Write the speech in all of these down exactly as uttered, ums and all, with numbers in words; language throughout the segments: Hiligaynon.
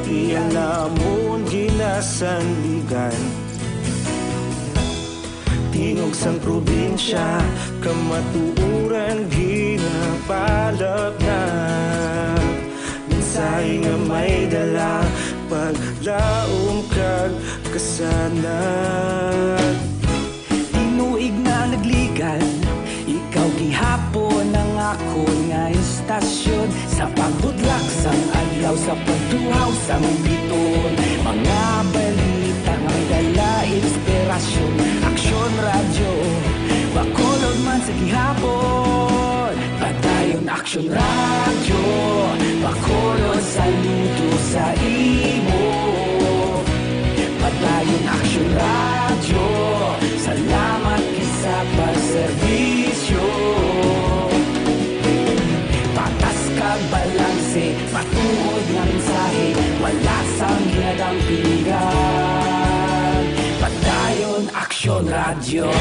Iya namon ginasandigan. Tingog sang probinsya, kamatuoran ginapalapnag. Mensahe nga may dala, paglaom kag kasanag. Tinuig na nagligad, ikaw gihapon ang akon nga istasyon. Sa pagbudlak sang adlaw, sa pagtuhaw sang bituon, mga balita nga may dala inspirasyon. Aksyon Radyo, Bacolod man sa gihapon. Padayon Aksyon Radyo, Bacolod saludo sa imo. Padayon Aksyon Radyo, salamat gid sa pagserbisyo. Patas kag balanse, matuod nga mensahe, wala sang ginadampingan. Padayon Aksyon Radyo.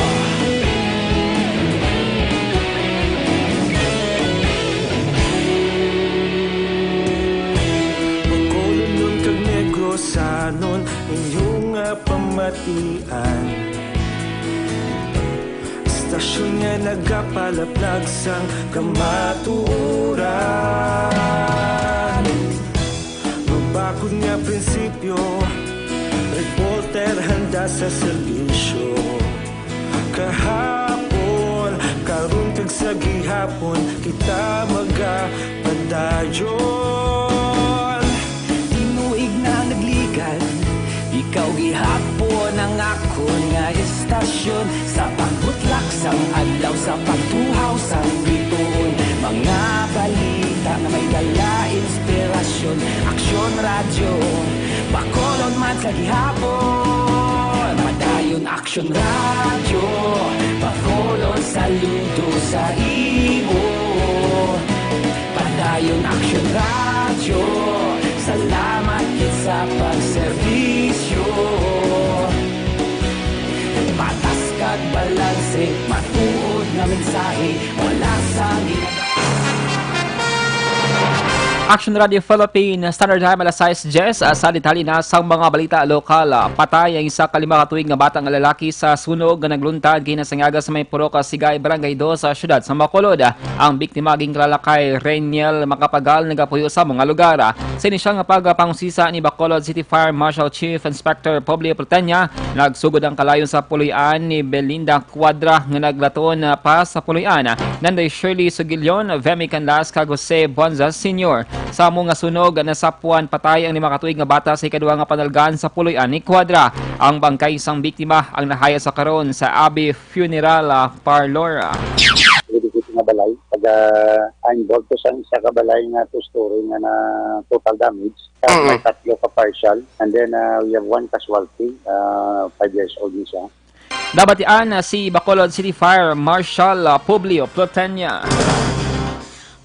Bacolodnon kag Negrosanon, inyo nga pamatian. Istasyon nga nagapalaplag sang kamatuoran. Mabakod nga prinsipyo, reporter handa sa serbisyo. Kahapon, karon kag sa gihapon, kita magapadayon. Tinuig na nagligad, ikaw gihapon ang akon nga istasyon. Sa pagbutlak sang adlaw, sa pagtuhaw sang bituon, mga balita nga may dala inspirasyon. Aksyon Radyo, Bacolod man sa gihapon. Padayon Aksyon Radyo, Bacolod saludo sa imo. Padayon Aksyon Radyo, salamat gid sa pagserbisyo. Patas kag balanse, matuod nga mensahe, wala sa gin- Action Radio Philippine Standard Time, alas sais diyes. Ah, sa detalye na sang mga balita lokal, ah, patay ang isa ka lima ka tuig nga bata nga lalaki sa sunog nga nagluntad kaina sang aga sa may Purok Sigay, Barangay Dos, sa siyudad sa Bacolod. Ang biktima ginkilala kay Rainiel Macapagal, nagapuyo sa mga lugar. Sa inisyal nga pagpangusisa ni Bacolod City Fire Marshal Chief Inspector Publio Platenya, nagsugod ang kalayo sa puloy-an ni Belinda Cuadra nga naglaton pa sa puloy-an Nanday Shirley Sugilion, Vemi Canlas, kag Jose Bonza Senior. Sa amo nga sunog, nasapwan patay ang lima ka tuig nga bata sa ikaduha nga panalgan sa puloy-an ni Cuadra. Ang bangkay sang biktima ang nahayag sa karon sa Abbey Funeral, ah, Parlor. Dito nga balay, pag ah, involved to sa isa ka balay nga two-story nga na total damage. Uh, Mm. May tatlo ka partial, and then ah, we have one casualty, ah, five years old ni siya. Nabatian na si Bacolod City Fire Marshal, ah, Publio Plotenia.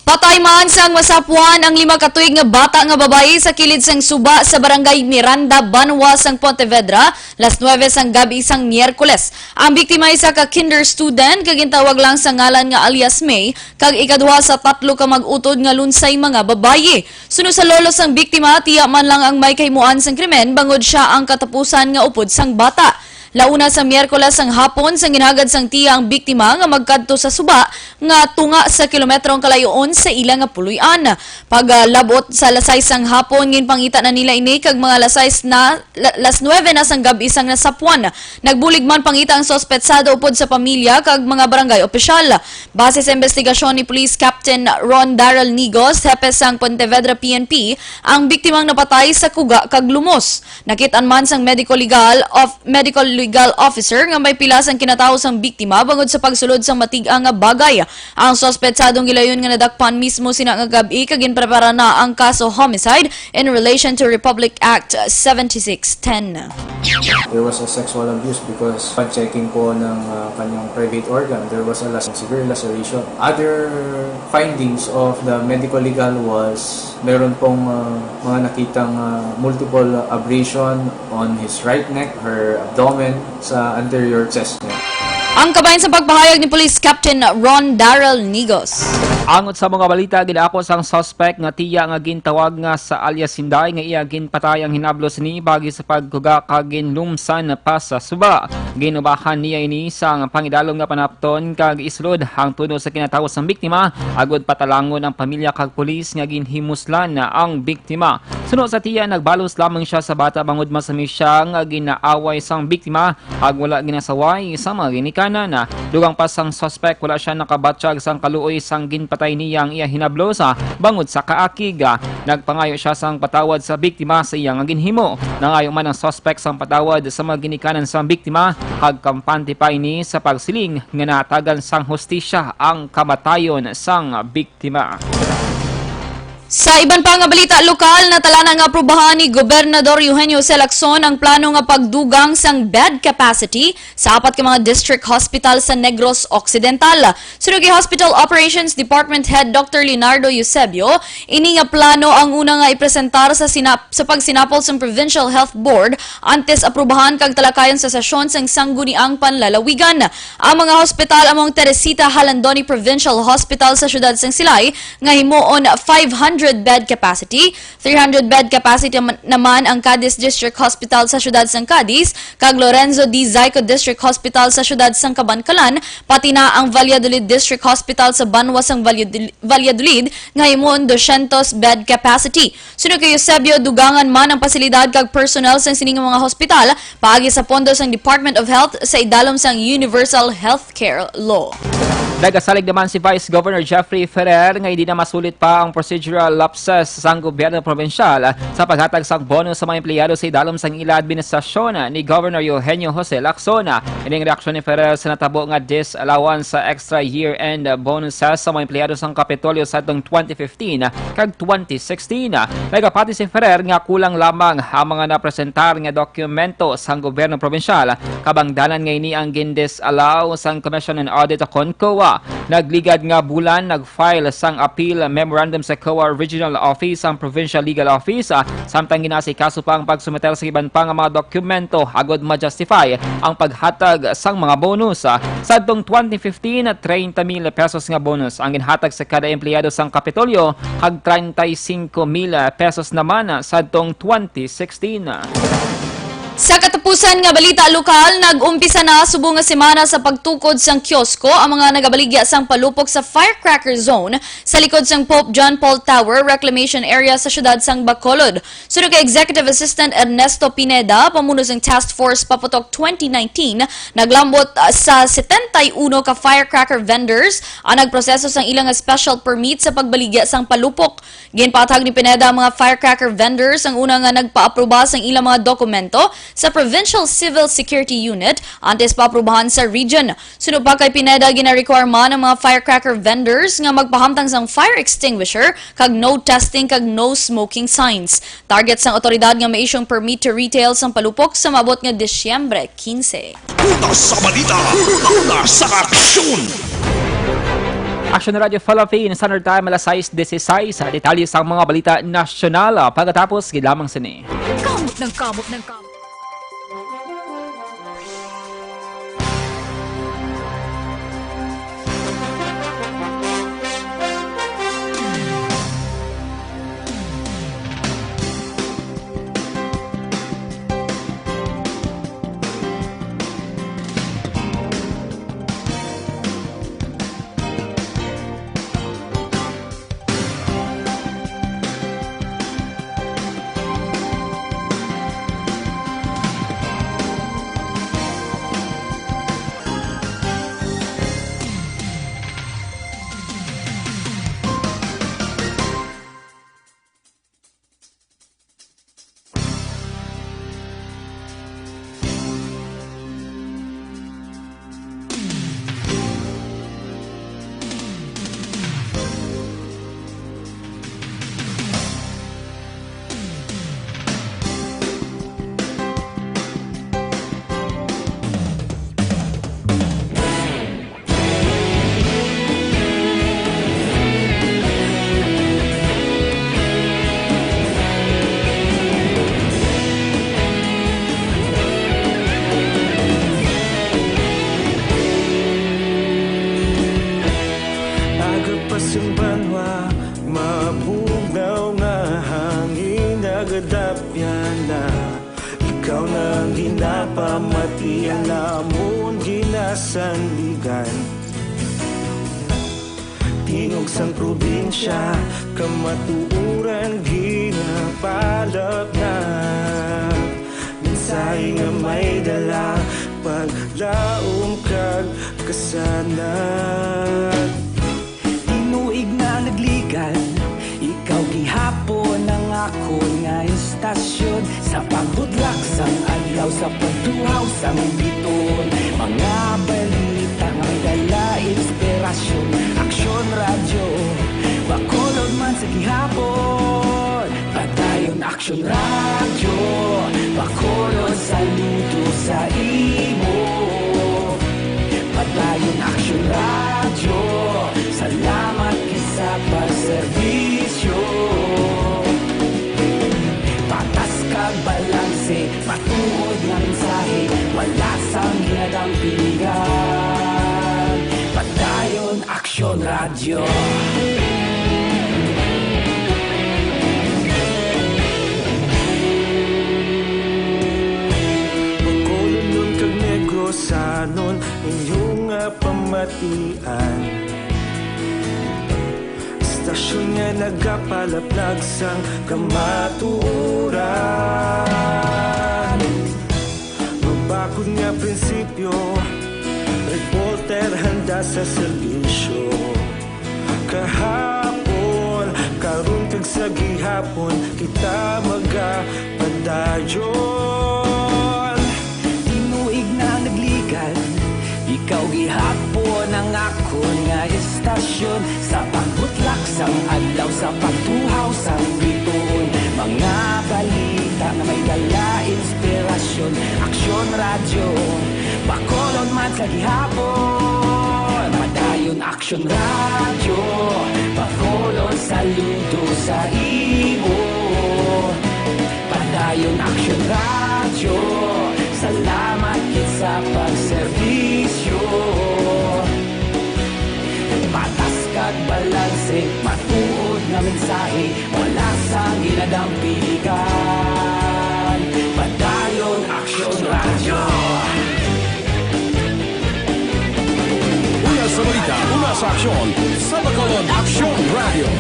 Patay man sang masapwan ang lima ka tuig nga bata nga babayi sa kilid sang suba sa barangay Miranda, Banwa sang Pontevedra, las nuebe sang gab-i sang Miyerkules. Ang biktima isa ka kinder student kag gintawag lang sa ngalan nga alias May, kag ikaduha sa tatlo ka mag-utod nga lunsay mga babayi. Suno sa lolo sang biktima, tiya man lang ang may kahimuan sang krimen bangod sia ang katapusan nga upod sang bata. Launa sa Miyerkules sang hapon, sang ginhagad sang tiya ang biktima nga magkadto sa suba nga tunga sa kilometro ang kalayoon sa ila nga puloy-an. Paglabot sa alas sais sang hapon, ginpangita na nila ini kag mga alas sais na, la-, las nuebe na sang gab-i sang nasapwan. Nagbulig man pangita ang suspetsado upod sa pamilya kag mga barangay opisyal. Base sa investigasyon ni Police Captain Ron Daryl Nigos, hepe sang Pontevedra P N P, ang biktimang napatay sa kuga kag lumos. Nakit-an man sang medical legal of, medical legal officer nga may pila sang kinatawo sang biktima bangod sa pagsulod sang matig-a nga bagay. Ang suspetsadong gilayon nga nadakpan mismo sina nga gab-i kag ginprepara na ang kaso homicide in relation to Republic Act seventy-six ten. There was a sexual abuse because upon checking po ng ah, kanyang private organ, there was a lac- severe laceration. Other findings of the medical legal was meron pong ah, mga nakitang ah, multiple abrasion on his right neck, her abdomen, sa anterior chest niya. Ang kabahin sa pagpahayag ni Police Captain Ron Daryl Nigos. Angot sa mga balita, gidakop sang suspect nga tiya nga gintawag nga sa alias Hinday nga iya ginpatay ang hinablo sini bahin sa pagkuga kag ginlumsan pa sa suba. Ginubahan niya ini sang pangidalom nga panapton kag isulod ang tuno sa kinatawo sang biktima, agod patalangon ang pamilya kag pulis nga ginhimuslan ang biktima. Suno sa tiya, nagbalos lamang siya sa bata bangod masami siya nga ginaaway sang biktima, ag wala ginasaway sa mga ginikanan. Dugang pa sang suspect, wala siya nakabatyag sang kaluoy sang ginpatay niya ang iya hinablos, bangod sa kaakig. Nagpangayo siya sang patawad sa biktima sa iya nga ginhimo. Nangayo man ang suspect sang patawad sa mga ginikanan sang biktima, ag kampante pa ini sa pagsiling nga nahatagan sang hustisya ang kamatayon sang biktima. Sa iban pa nga balita lokal, natalana nga aprubahan ni Gobernador Eugenio Jose Lacson ang plano nga pagdugang sang bed capacity sa apat ka mga district hospital sa Negros Occidental. Suno kay Hospital Operations Department Head Doctor Leonardo Eusebio, ini nga plano ang una nga ipresentar sa sinap-, sa pagsinapol sang Provincial Health Board antes aprubahan kag talakayan sa sesyon sang Sangguniang Panlalawigan. Ang mga hospital amo ang Teresita Jalandoni Provincial Hospital sa siyudad sang Silay nga himuon five hundred bed capacity, three hundred bed capacity man-, naman ang Cadiz District Hospital sa siyudad sang Cadiz, kag Lorenzo D. Zayco District Hospital sa siyudad sang Kabankalan, pati na ang Valladolid District Hospital sa banwa sang Valladol-, Valladolid nga himuon dosyentos bed capacity. Suno kay Eusebio, dugangan man ang pasilidad kag personnel sang sini nga mga hospital paagi sa pondo sang Department of Health sa idalom sang Universal Health Care Law. Nagasalig naman si Vice Governor Jeffrey Ferrer nga hindi na masulit pa ang procedural lapses sang gobyerno probinsyal sa paghatag sang bonus sa mga empleyado sa idalom sang ila administrasyon ni Governor Eugenio Jose Lacson. Ining reaksyon ni Ferrer sa natabo nga disallowance sa extra year-end bonuses sa mga empleyado sang Kapitolyo sa atong twenty fifteen kag twenty sixteen. Nagapati si Ferrer nga kulang lamang ang mga napresentar nga dokumento sang gobyerno probinsyal, kabangdanan nga ini ang gindis-allow sang Commission on Audit o kon COA. Nagligad nga bulan, nag-file sang appeal memorandum sa COA Regional Office ang Provincial Legal Office, ah, samtang ginaasikaso pa ang pagsumeter sa iban pa nga mga dokumento agod ma-justify ang paghatag sang mga bonus. Ah, sadtong twenty fifteen, treinta mil pesos nga bonus ang ginhatag sa kada empleyado sang Kapitolyo, kag treinta y cinco mil pesos naman sadtong twenty sixteen. Sa katapusan nga balita lokal, nag-umpisa na subong nga semana sa pagtukod sang kiosko ang mga nagabaligya sang palupok sa Firecracker Zone sa likod sang Pope John Paul Tower Reclamation Area sa siyudad sang Bacolod. Suno kay Executive Assistant Ernesto Pineda, pamuno sang Task Force Paputok twenty nineteen, naglambot, ah, sa setenta y uno ka firecracker vendors ang nagproseso sang ilang special permit sa pagbaligya sang palupok. Ginpaathag ni Pineda ang mga firecracker vendors ang una nga nagpaapruba sang ilang mga dokumento sa Provincial Civil Security Unit antes paaprubahan sa region. Suno pa kay Pineda, gina-require man ang mga firecracker vendors nga magpahamtang sang fire extinguisher kag no testing kag no smoking signs. Target sang awtoridad nga ma-issue ang permit to retail sang palupok sa maabot nga Disyembre quince. Una sa balita, una sa aksyon. Action Radio Philippines, Standard Time, alas sais dieciséis. Detalye sang mga balita nasyonal, ah, pagkatapos gid lamang sini. Kamot ng kamot ng kamot. Namon ginasandigan, tingog sang probinsya, kamatuoran ginapalapnag. Mensahe nga may dala, paglaom kag kasanag. Tinuig na nagligad, ikaw gihapon ang akon nga istasyon. Sa pagbutlak sang adlaw, sa pagtuhaw sang bituon, mga balita nga may dala inspirasyon. Aksyon Radyo, Bacolod man sa gihapon. Padayon Aksyon Radyo, Bacolod saludo sa imo. Padayon Aksyon Radyo, salamat gid sa pagserbisyo. Patas kag balanse, matuod nga mensahe, wala sang ginadampigan. Padayon Aksyon Radyo. Bacolodnon kag Negrosanon, inyo nga pamatian. Istasyon nga nagapalaplag sang kamatuoran. Mabakod nga prinsipyo, reporter handa sa serbisyo. Kahapon, karon kag sa gihapon, kita magapadayon. Tinuig na nagligad, ikaw gihapon ang akon nga istasyon. Sa pagbutlak sang adlaw, sa pagtuhaw sang bituon, mga balita nga may dala inspirasyon. Aksyon Radyo, Bacolod man sa gihapon. Padayon Aksyon Radyo, Bacolod saludo sa imo. Padayon Aksyon Radyo, salamat gid sa pagserbisyo. Patas kag balanse, matuod nga mensahe, wala sang ginadampigan. Padayon Aksyon Radyo. Una sa balita, una sa aksyon, sa Bacolod Aksyon Radyo.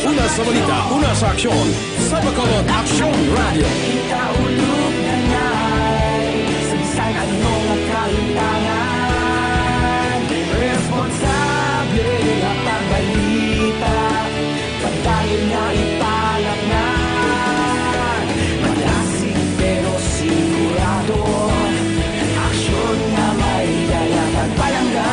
Una sa balita, una sa aksyon, sa Bacolod Aksyon Radyo. Kita ulog na nay, sa bisan ano nga kalintangan, responsable nga pagbalita, padayon nga ipalapngan. Madasig pero sigurado, aksyon nga may dala kag palangga.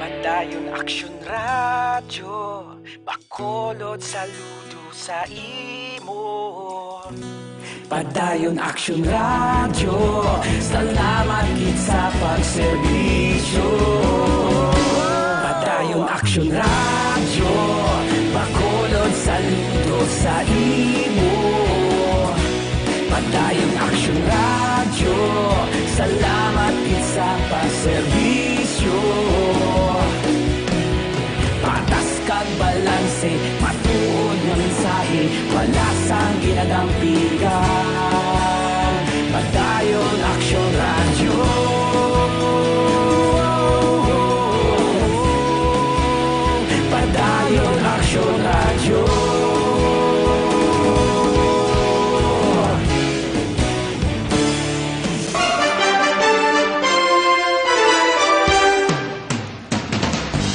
Padayon Aksyon Radyo, Bacolod saludo sa imo. Padayon Aksyon Radyo, salamat gid sa pagserbisyo. Padayon Aksyon Radyo, Bacolod saludo sa imo. Padayon Aksyon Radyo, salamat gid sa pagserbisyo. Patas kag balanse, matuod nga mensahe, wala sang ginadampigan. Padayon Aksyon Radyo. Padayon Aksyon Radyo.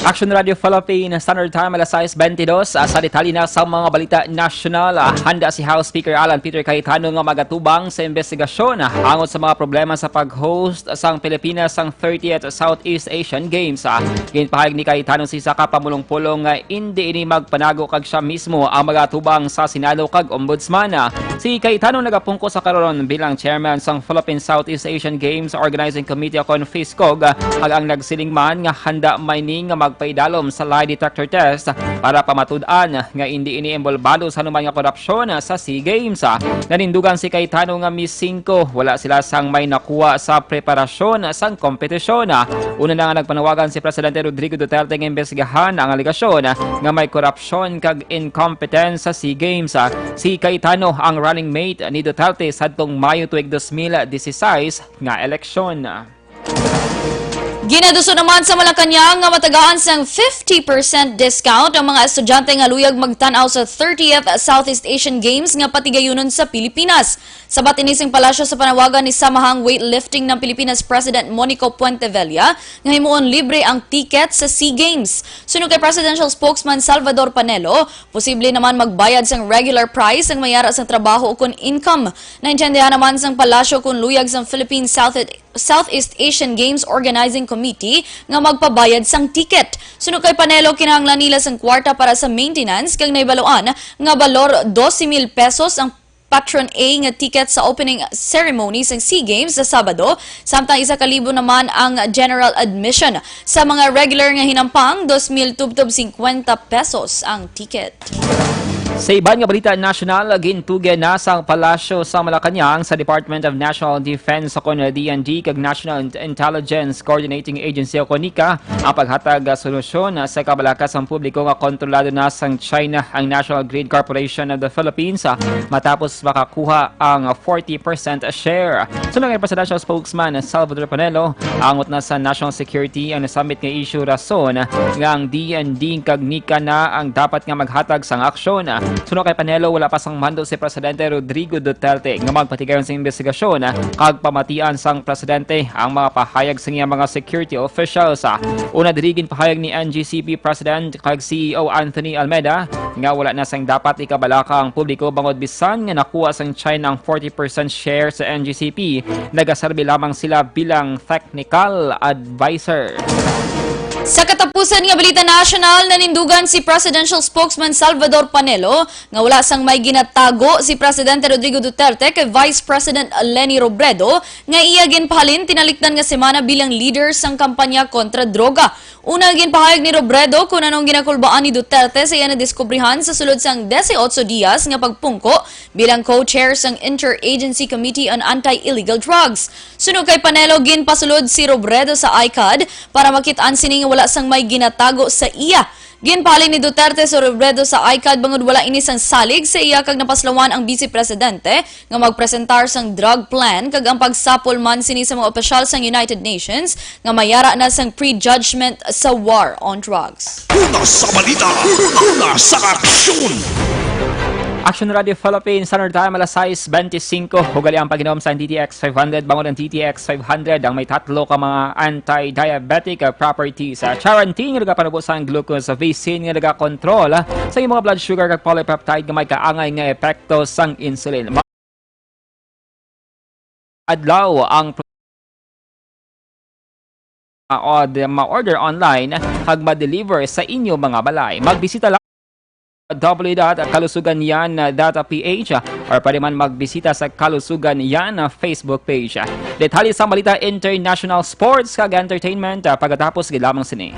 Action Radio Philippine Standard Time, alas sais bentidós. Ah, sa detalye na sa mga balita nasyonal, ah, handa si House Speaker Alan Peter Cayetano nga magatubang sa investigasyon, ah, angot sa mga problema sa pag-host sang Pilipinas sang thirtieth Southeast Asian Games. Ah, ginpahayag ni Cayetano sa isa ka pamulong-pulong nga indi ini magpanago kag siya mismo ang magatubang sa Senado kag Ombudsman. Ah, si Cayetano nagapungko sa karon bilang chairman sang Philippine Southeast Asian Games Organizing Committee o kon PHISCOG, ah, kag ang nagsiling man nga handa man ini nga mag- paidalom sa lie detector test para pamatud-an nga indi ini inbolbado sa anuman nga korupsyon sa SEA Games. Nanindugan si Cayetano nga Miss Cinco, wala sila sang may nakuha sa preparasyon sang kompetisyon. Una na nga nagpanawagan si Presidente Rodrigo Duterte nga imbestigahan ang alegasyon nga may korupsyon kag incompetence sa SEA Games. Si Cayetano ang running mate ni Duterte sadtong Mayo tuig dos mil dieciséis nga eleksyon. Ginaduso naman sa Malacañang nga matagaan sang fifty percent discount ang mga estudyante nga luyag magtan-aw sa thirtieth Southeast Asian Games nga patigayunon sa Pilipinas. Sabat ini sing palasyo sa panawagan ni Samahang Weightlifting ng Pilipinas President Monico Puentevella nga himuon libre ang ticket sa SEA Games. Suno kay Presidential Spokesman Salvador Panelo, posible naman magbayad sang regular price ang may ara sang trabaho ukon income. Naintindihan naman sang palasyo kung luyag sang Philippine South Southeast Asian Games Organizing Committee nga magpabayad sang ticket. Suno kay Panelo, kinahanglan nila sang kwarta para sa maintenance kag nahibaluan nga balor dose mil pesos ang patron A nga ticket sa opening ceremony sang SEA Games sa Sabado, samtang isa ka libo naman ang general admission. Sa mga regular nga hinampang, dos mil tubtob singkwenta pesos ang ticket. Sa iban nga balita nasyonal, gintugyan na sang Palasyo sa Malacañang sa Department of National Defense o kon D N D kag National Int-, Intelligence Coordinating Agency o kon NICA ang paghatag nga solusyon sa kabalaka sang publiko nga kontrolado na sang China ang National Grid Corporation of the Philippines, ah, matapos makakuha ang forty percent share. Suno kay Presidential Spokesman Salvador Panelo, angot na sa national security ang nasambit nga issue, rason nga ang D N D kag NICA na ang dapat nga maghatag sang aksyon. Suno kay Panelo, wala pa sang mando si Presidente Rodrigo Duterte nga magpatigayon sa investigasyon kag pamatian sang presidente ang mga pahayag sa iyang mga security officials. Una diri, ginpahayag ni N G C P President kag C E O Anthony Almeda nga wala na sang dapat ikabalaka ang publiko bangod bisan nga nakuha sang China ang forty percent share sa N G C P, nagaserbi lamang sila bilang technical advisor. Sa katapusan nga balita nasyonal, nanindugan si Presidential Spokesman Salvador Panelo nga wala sang may ginatago si Presidente Rodrigo Duterte kay Vice President Leni Robredo nga iya ginpahalin tinalikdan nga semana bilang leader sang kampanya kontra droga. Una, ginpahayag ni Robredo kung anong ginakulbaan ni Duterte sa iya nadiskubrihan sa sulod sang dieciocho dias nga pagpungko bilang co-chair sang Interagency Committee on Anti-Illegal Drugs. Suno kay Panelo, ginpasulod si Robredo sa ICAD para makit-an sini nga wala sang may ginatago sa iya. Ginpahalin ni Duterte si Robredo sa ICAD bangod wala ini sang salig sa iya kag napaslawan ang Vice Presidente nga magpresentar sang drug plan kag ang pagsapol man sini sa mga opisyal sang United Nations nga mayara na sang prejudgment sa war on drugs. Una sa balita, una sa aksyon. Action Radio Philippines, Standard Time, alas sais bente singko. Ugali ang pag-inom sa D T X five hundred, bangod ang D T X five hundred ang may tatlo ka mga anti-diabetic, ah, properties. Ah, charantin nga nagapanubo sang glucose, vicin nga nagakontrol, ah, sa imong blood sugar, kag polypeptide nga may kaangay nga epekto sang insulin. Ma-, adlaw ang pr-, ah, od-, ma-order online kag ma-deliver sa inyo mga balay. Magbisita lang W dot kalusugan yan dot P H, or pwede man magbisita sa Kalusugan Yan Facebook page. Detalye sa balita, international, sports, kag entertainment, ah, pagkatapos gid lamang sini.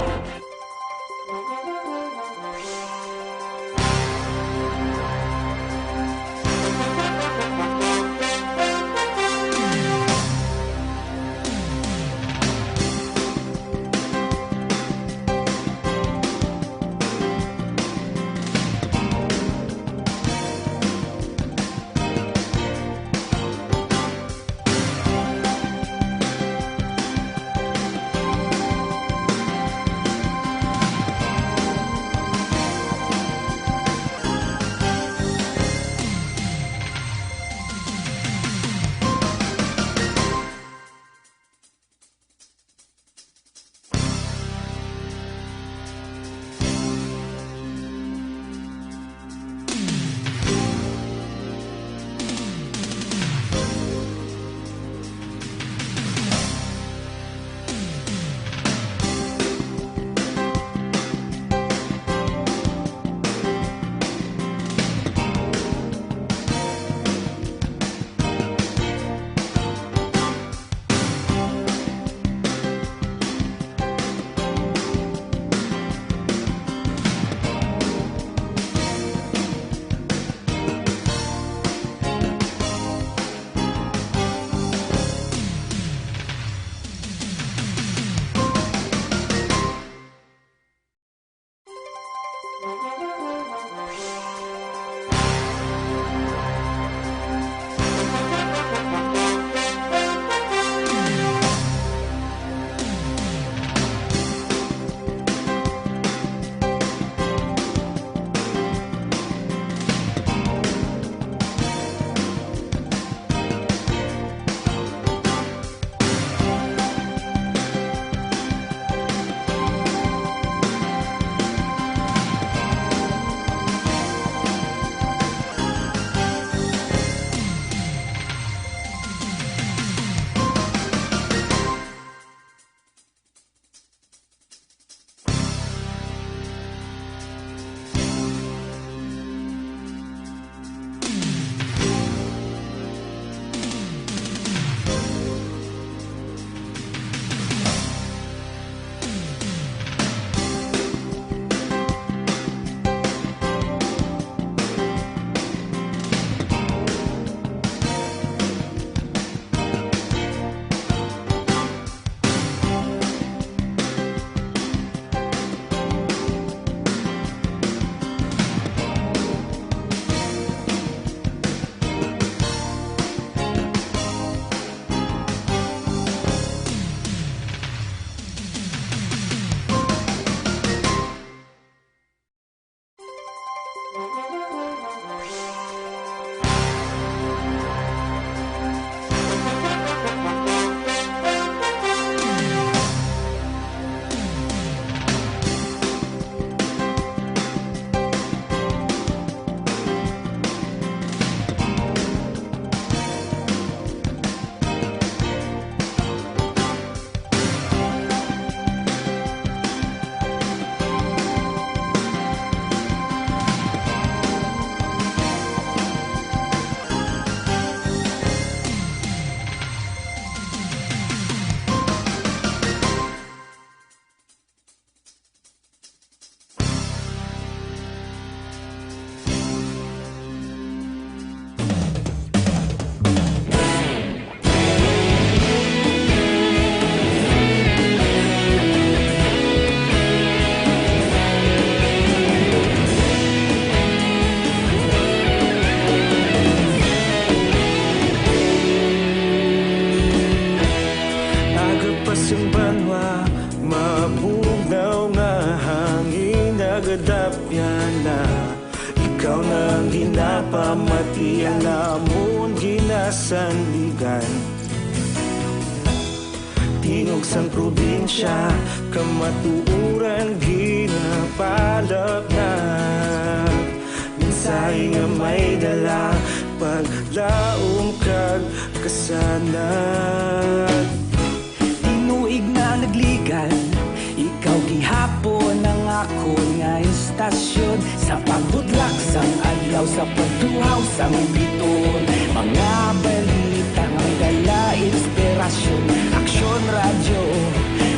Namon ginasandigan, tingog sang probinsya, kamatuoran ginapalapnag. Mensahe nga may dala, paglaom kag kasanag. Tinuig na nagligan, ikaw gihapon ang akon nga istasyon. Sa pagbutlak sang adlaw, sa pagtuhaw sang bituon, mga balita nga may dala inspirasyon. Aksyon Radyo,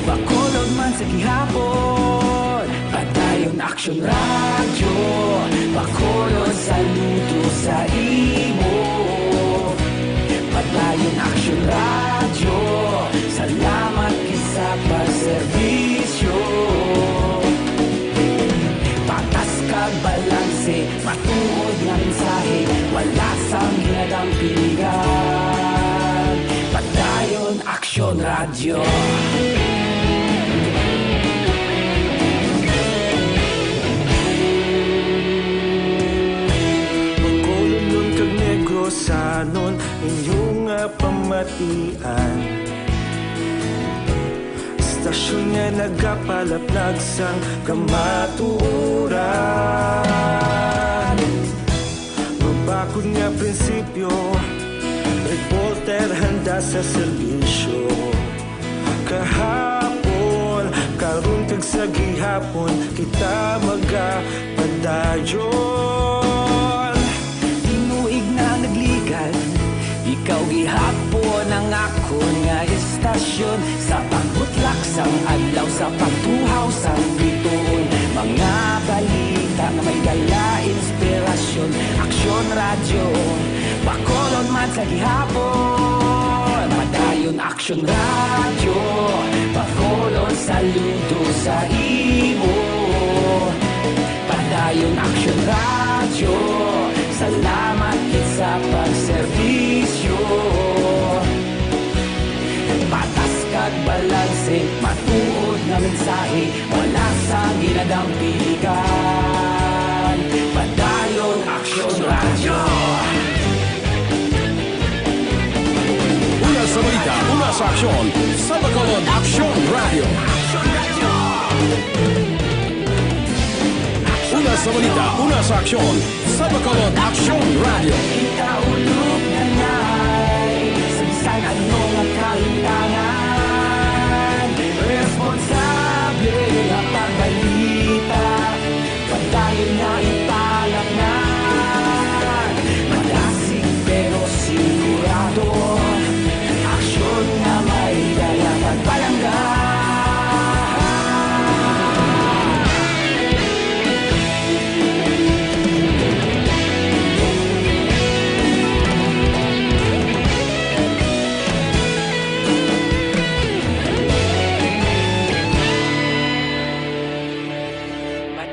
Bacolod man sa gihapon. Padayon Aksyon Radyo, Bacolod saludo sa imo. Padayon Aksyon Radyo, salamat gid sa pagserbisyo. Patas kag balanse, matuod nga mensahe, wala sang ginadampingan. Padayon Aksyon Radyo. Bacolodnon kag Negrosanon, inyo nga pamatian. Istasyon nga nagapalapnag sang kamatuoran. Mabakod nga prinsipyo, reporter handa sa serbisyo. Kahapon, karon kag sa gihapon, kita magapadayon. Tinuig na nagligan, ikaw gihapon ang akon nga istasyon. Sa pagbutlak sang adlaw, sa pagtuhaw sang bituon, mga balita nga may dala inspirasyon. Aksyon Radyo, Bacolod man sa gihapon. Padayon Aksyon Radyo, Bacolod saludo sa imo. Padayon Aksyon Radyo, salamat gid sa pagserbisyo. Patas kag balanse, matuod nga mensahe, wala sang ginadampingan. Padayon Aksyon Radyo. Una sa balita, una sa aksyon, sa Bacolod Aksyon Radyo. Una sa balita, una sa aksyon, sa Bacolod Aksyon Radyo. Kita ulog na nay, sa bisan ano nga kalintangan, responsable nga pagbalita, padayon nga ipalapngan, malasig pero sigurado, aksyon nga may dala pagpalangga.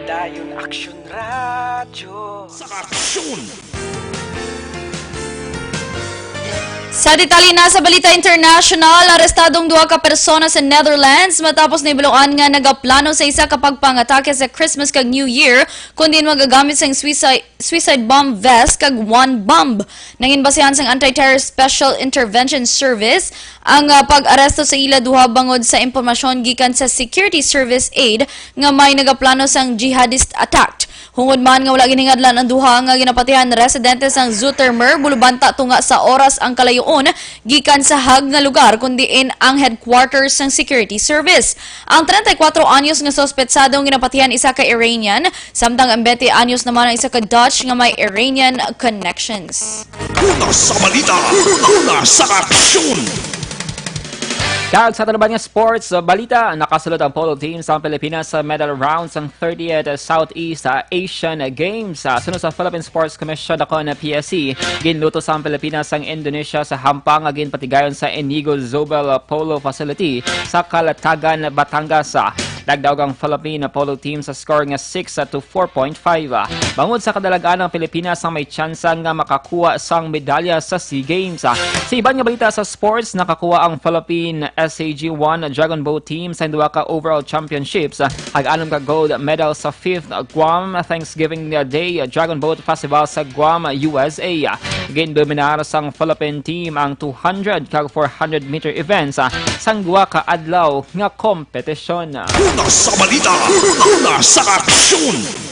Padayon Aksyon Radyo. Sa aksyon! Sa detalye na sa balita international, arestado ang duha ka persona sa Netherlands matapos nahibaluan nga nagaplano sa isa ka pagpangatake sa Christmas kag New Year, kun diin magagamit sang suicide, suicide bomb vest kag one bomb. Nangin basihan sang Anti-Terror Special Intervention Service ang, ah, pag-aresto sa ila duha bangod sa impormasyon gikan sa Security Service Aid nga may nagaplano sang jihadist attack. Hungod man nga wala ginhingadlan ang duha nga ginapatihan, residente sang Zoetermeer, Bolobanta, tunga sa oras ang kalayoon gikan sa Hague nga lugar, kun diin ang headquarters sang security service. Ang treinta y cuatro anyos nga suspetsadong ginapatihan isa ka Iranian, samtang ang twenty anyos naman ang isa ka Dutch nga may Iranian connections. Una sa balita, una sa aksyon. Kag sa tanuban nga sports balita, nakasulod ang polo team sang Pilipinas sa medal round sang thirtieth Southeast Asian Games. Sa suno sa Philippine Sports Commission, dakon P S C, ginluto sang Pilipinas ang Indonesia sa hampang nga ginpatigayon sa Inigo Zobel Polo Facility sa Calatagan, Batangas. Nagdaog ang Philippine polo team sa score nga six to four point five. Bangod sa kadalag-an, ang Pilipinas ang may tsansa nga makakuha sang medalya sa SEA Games. Sa iban nga balita sa sports, nakakuha ang Philippine S A G one Dragon Boat team sa duha ka overall championships, kag anom ka gold medal sa fifth Guam Thanksgiving Day Dragon Boat Festival sa Guam, U S A. Gindominar sang Philippine team ang two hundred kag four hundred meter events sang duha ka adlaw nga kompetisyon. Una sa balita, una sa aksyon.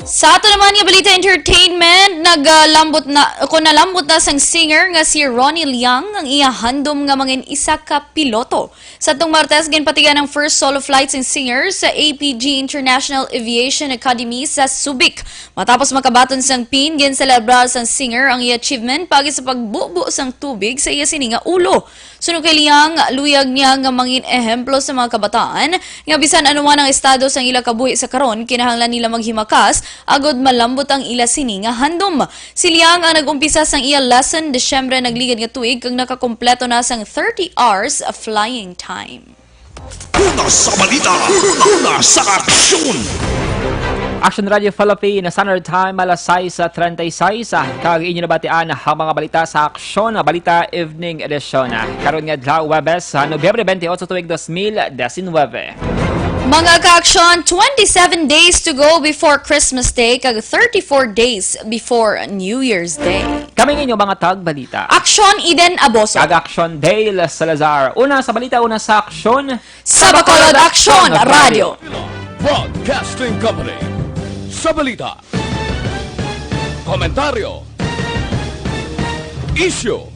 Sa ato naman nga balita entertainment, nagalambot na, kung nalambot na sang singer nga si Ronnie Liang ang iya handom nga mangin isa ka piloto. Sa tong Martes, ginpatigan ang first solo flight sang singer sa A P G International Aviation Academy sa Subic. Matapos makabaton sang pin, ginselebrar sang singer ang iya achievement pagi sa pagbubo sang tubig sa iya sini nga ulo. Suno kay Liang, luyag niya nga mangin ehemplo sa mga kabataan nga bisan ano man ang estado sang ila kabuhi sa karon, kinahanglan nila maghimakas agod malambot ang ila sini nga handom. Si Liang ang nag-umpisa sang iya lesson Disyembre nagligad nga tuig kag nakakompleto na sang thirty hours of flying time. Una sa balita, una sa aksyon. Action Radio Philippines, Standard Time, alas sais treinta y seis. Kag inyo nabatian ang mga balita sa Aksyon, Balita Evening Edition. Karon nga adlaw, Huwebes, Nobyembre twenty-eight, tuig dos mil diecinueve. Mga ka-aksyon, twenty-seven days to go before Christmas Day kag thirty-four days before New Year's Day. Kami ang inyo mga tagbalita. Aksyon Eden Aboso. Kag Aksyon Dale Salazar. Una sa balita, una sa aksyon. Sa Bacolod Aksyon Radio. Broadcasting Company. Sa balita, komentaryo, isyu,